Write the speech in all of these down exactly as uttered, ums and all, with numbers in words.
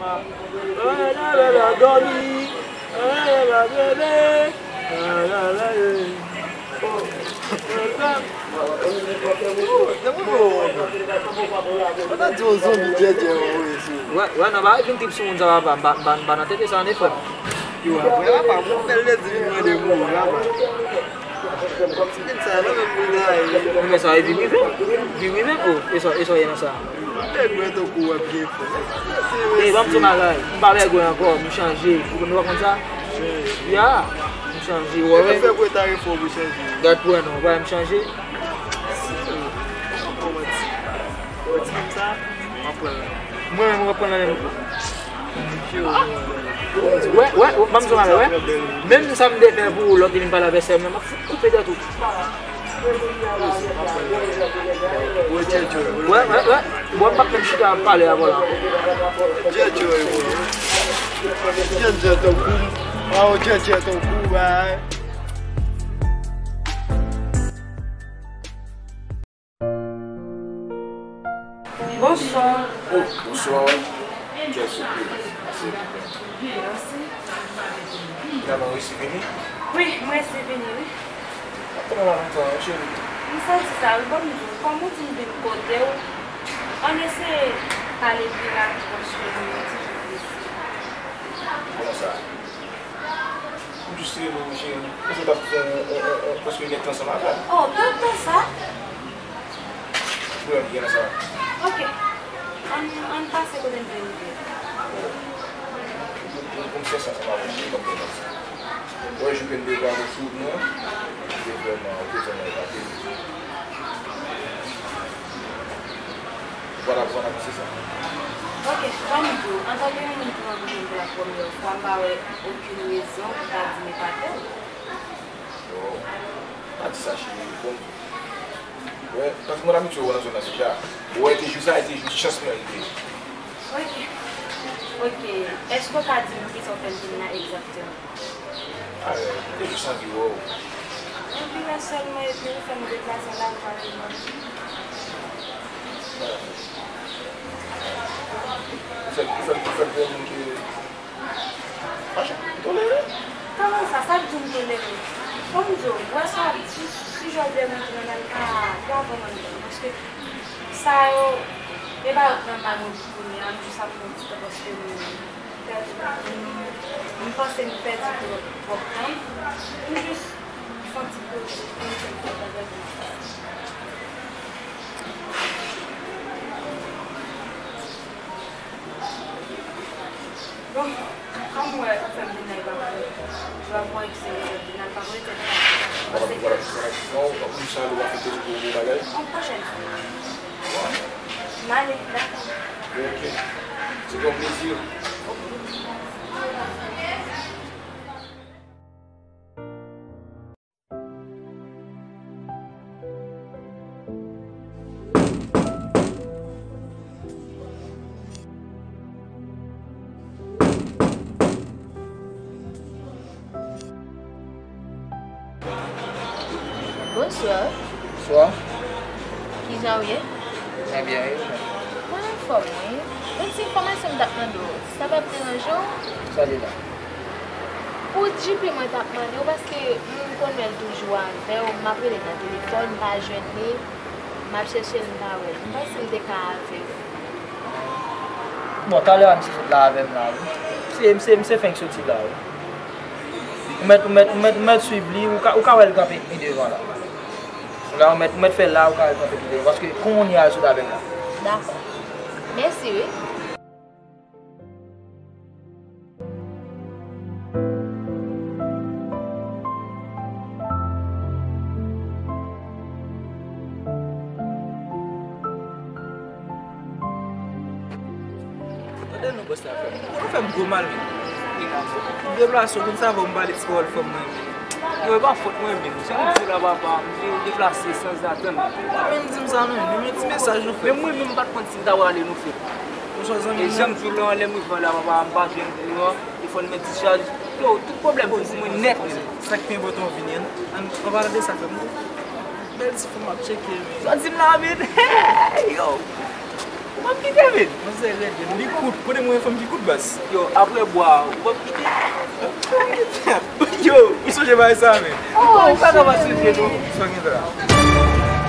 Wè, wè, non, pa vin trip sou moun sa, papa. M pa, m pa, m pa nan tete sa, non, frè m. Yo, apre la, pa bon, bèl lè di vin mande moun, la, pa. Kòmsi vin sa, non, menm moun la, e. Ou men sa, e vin rive. Vin rive, o, e sa, e sa, e nan sa. Nèg mwen tankou w ap byen fè. E, ban m di w bagay, m pa bègwè ankò, m chanje. Ou konn, ou pa konn sa? Ya, m chanje, w wè. Fè pou ta refò pou chanje. Gad pou wè non, w wè m chanje. Mwen menm, mwen pran nan men m. Wè, wè, wè, ban m di w bagay, wè. Menm sa m te fè pou ou, lòt li vin pale avè sè m nan, m ap fout koupe tèt ou. Wè, wè, wè. Bon, m p ap menm chita ap pale avè w la. Djèdjè, bro. Djèdjè tankou. Ah, djèdjè tankou, bay. Bonswa. Oh, bonswa. Quelle surprise. Mèsi. Finalman, ou resi vini? Wi, mwen resi vini, wi. Kòman w ap fè, cheri? M santi sa, wi, ban m di w, kòm ou di m vin kote w, ann eseye pale pi rapid, paske mwen toujou prese. Kòman sa? M jis rele w, cheri. Paske w t ap fè, e, e, e, paske w gen tan ansanm avè m. Oh, tout tan sa? Pwoblèm ki gen nan sa? Ok. Ann, ann pase kote n te rive. Bon, bon, bon, m fè sa, sa pa bon, m p ap fè sa. Wè, jou ke m te pran pou fout mwen, ou te vrèman, ou te vrèman epate m. Ou pa t ap, ou pa t ap panse sa. Ok, ban m di w, antanke yon moun ki rankontre m pou la premyè fwa, m pa wè okenn rezon pou ta di m epate w. Oh, pa di sa, cheri, ban m di w. Wè, paske mwen abitye wè w nan zòn nan deja. Wè, te jou sa, te jou chans mwen rive. Ok. Ok. Èske w ka di m kisa w fè m vin la egzakteman? Ah, te jis anvi wè w. Anvi wè sèlman epi ou fè m deplase la, ou pa reponn. Ou fè, ou fè, ou fè m pè moun ki pa janm tolere. Kòman sa? Sa k di w m tolere? Ban m di w, wè sa w ap di, si jodi a mwen te nan nan ka, pa vrèman nan, paske sa yo, e pa yo k nan mal mwen pou kounye a, m jis ap pran ti tan paske m pèdi, m, m panse m pèdi twòp, twòp tan. M jis fè yon ti poze, m jis fè bagay pou sa. Bon, kòm ou wè, ou fè m vin la, e pa pou, e pa pou ekseri, ou fè m vin la, pa pou ekseri. Wala, wala, wala. Non, ou pa pou sa, ou pa fè poze pou yon bagay. Yon pwochèn fwa. M ale, dakò. Ok. Se te yon plezi. Bonswa. Bonswa. Kijan w ye? Mwen byen, e ou menm? Mwen anfòm, wi. Yon ti enfòmasyon m t ap mande w. Sa p ap deranje w? Sa li la? Pou J P mwen t ap mande w, paske m konn wè l toujou avè w, m ap rele l nan telefòn, m pa jwenn li, m ap chèche l, m pa wè l. M panse m te ka avè w. Bon, talè a misye sot la avè m la, wi. Misye, misye, misye fenk soti la, wi. Ou mèt, ou mèt, ou mèt, ou mèt swiv li, ou ka, ou ka wè l kanpe pi devan la. La, ou mèt, ou mèt fè la, ou ka wè l kanpe pi devan, paske kounye a l sot avè m la. Dakò. Mèsi, wi. Tande nou bòs la fè m. Ou fè m gwo mal, men. M deplase, ou konn sa, fò m pale ti pawòl fanm mwen, men. Yo, e pa fòt mwen menm. Jan m di w la, papa, m te deplase sanzatann. Pa menm di m sa non, menm yon ti mesaj nou fè. Men mwen menm m pa t konn si m ta prale nou fè. Ou swa zanmi m. E jan m di w la, lè m rive la, papa, m pa jwenn kliyan, telefòn mwen dichaj. Yo, tout pwoblèm fini pou mwen nèt menm. Sa k pi enpòtan w vini an. An, an palan de sa, frè m. Bèl ti fanm ap tcheke, men. Sa w di m la, men. Yo. Ou p ap kite, men. Manzè rèd, men li kout. Kote mwen, fanm ki kout, baz. Yo, apre bwa, ou p ap kite. Yo, ou sonje bagay sa, men. Oh, ou pa ka pa sonje, non. Sa gen la.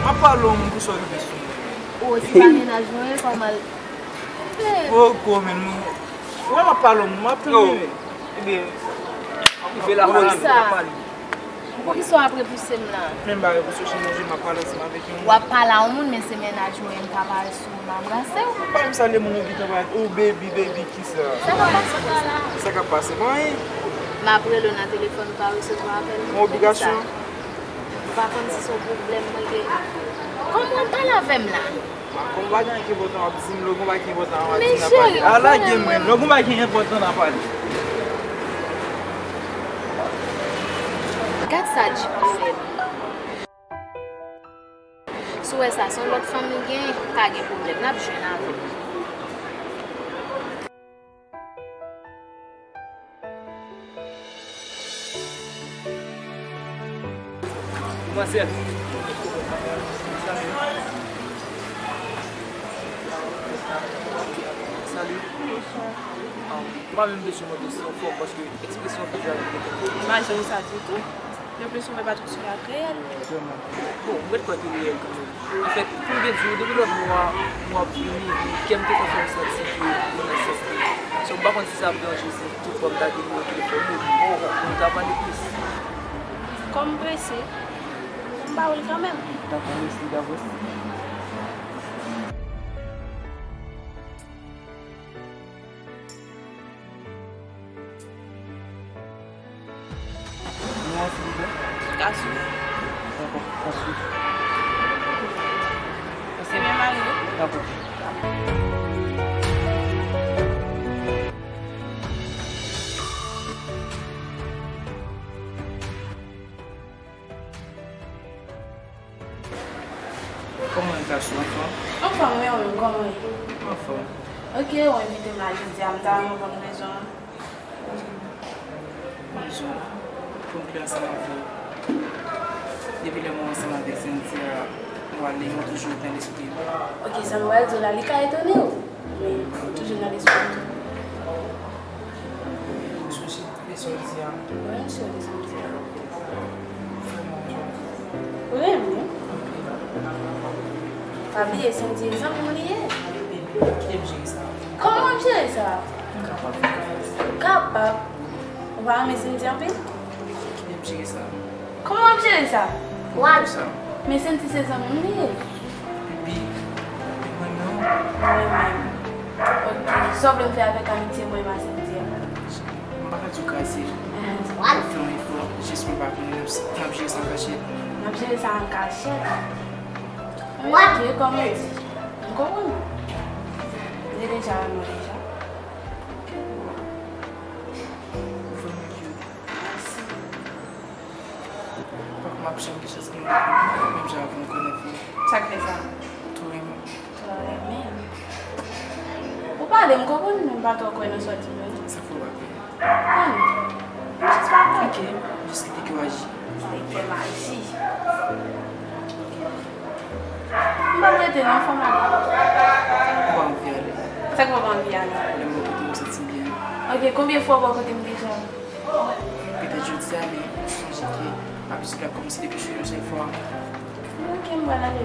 M ap pale yon moun pou sa rive sou mwen, men. Oh, se pa mennaj mwen, kòman l. Poko, men, nou. Ou wè m ap pale yon moun, m ap tann li, men. Ebyen, rive la, m ap pale. Poukisa w ap repouse m la? Men m pa repouse w, cheri, m ap pale ansanm avèk yon moun. W ap pale a yon moun, men se mennaj mwen, m ka pale sou m, anbrase w. Pa menm salye moun, ou gentan pale, oh, baby, baby, kisa? Sa k ap pase pa la? Sa k ap pase? Pa anyen. M ap rele w nan telefòn, ou pa resevwa apèl mwen. Yon obligasyon. Ou pa konn si se yon pwoblèm mwen gen. Kòman w ap pale avè m la? Kòm pa gen anyen ki enpòtan w ap di m, lè w gon bagay ki enpòtan w ap di m nan pale. Men cheri, a lage mwen, lè w gon bagay ki enpòtan nan pale. Gad sa Djip ap fè m. Si w wè sa, se yon lòt fanm li gen, pa gen pwoblèm, n ap jwenn avè l. Demwazèl. Salut. Salut. Bonswa. Um, m pa menm bezwen mande si w fò paske ekspresyon vizaj ou te konn. M pa janm sa ditou. Nan plis ou wè pa twò sou la k reyèl. Vrèman. Bon, m ret kwè ke reyèl kanmenm. Anfèt, pou m byen di w, depi lòt mwa, mwa ap vini, kè m te fè fè m santi ke mwen nan sèskil. So, m pa konn si sa ap deranje w si toutfwa m ta gen nimewo telefòn ou, pou nou ta pale plis. Kòm m prese, m ba ou l kanmenm. Dakò, mèsi, dakò. Non, silvouplè. Kasou. Dakò, kasou. Se menm ale. Dakò. Kòman e, Kasou, anfòm? Anfòm, wi, ou menm, kòman e? Anfòm. Ok, ou envite m la jodi a, m ta renmen konn rezon an. Bonjou. Pou m klè ansanm avè w, depi lè mwen ansanm avèk Cynthia, ou ale, mwen toujou nan lespri m. Ok, sa m pral di w la, li ka etone w, men ou toujou nan lespri m tou. Ou sonje? Leson di a. Wi, m sonje leson di a. Ou renmen m? Pa bliye, Cynthia, zanmi m li ye. Kite m jere sa. Kòman w ap jere sa? Kapab. Kapab. Ou pa renmen Cynthia anpil? Kite m jere sa. Kòman w ap jere sa? Why? Sa. Men Cynthia se zanmi m li ye. Epi, mwen menm. Mwen menm. Ok. Sa w vle m fè avèk amitye mwen menm a Cynthia? M pa ka di w kraze. Ehn. W ap fè yon efò, jis mwen pa konnen, n ap, n ap jere sa an kachèt. N ap jere sa an kachèt? What? Ok, kòm ou di. M konprann. Li deja renmen w deja. Ou vrèman cute. Mèsi. Papa m ap janm gen chans gen yon moun menm jan avè w, konnen vre. Sa k fè sa? Tou renmen. Tou renmen m. Ou pale, m konprann, men m pa twò kwè nan sa w di m yo, non. Sa k fè w pa kwè? Konnen. M jis pa kwè. Ok, jis kite kè w aji. Kite kè m aji. M p ap rete non, fò m ale. Ou pa anvi ale? Sa k fè w pa anvi ale? Lè m bò kote m, m santi m byen. Ok, konbyen fwa ou bò kote m deja? Petèt jodi a, men m sonje ke abitid la kòmanse depi chou yon sèl fwa. Ok, m pral ale.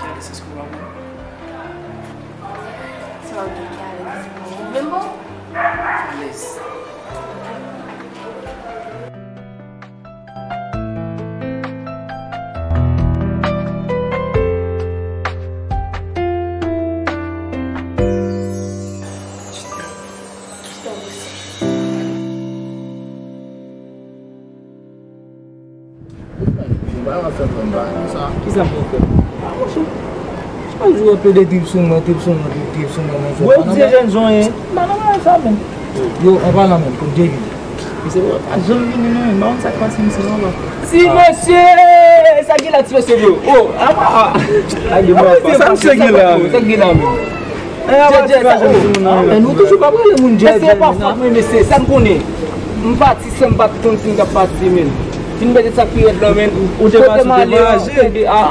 Gade sens kou a mwen. Sa w gen ki alèz? Ou menm bon? Alèz. Kisa m pou fè? Chak jou w ap plede trip sou mwen, trip sou mwen, trip, trip sou mwen, men. Wè, ou di se jèn jan w ye. M pa nan bagay sa, menm. Yo, an palan menm, pou David. Misye pa janm vini, non, men. M pa konn sa k pase misye, non, papa. Ti mesye! Sa k gen la, ti mesye yo? Oh, apa, ah. Sa misye gen la, menm? Sa k gen la, menm? Djè, djè, sa, oh, men nou toujou pa prale moun djè, djè, men sa. Mesye, sa m konnen. M pati san m pa t konn si m t ap pati, men. Fin mete sa k pi rèd lan, men. Ou te pati, ou te vwayaje. Ah.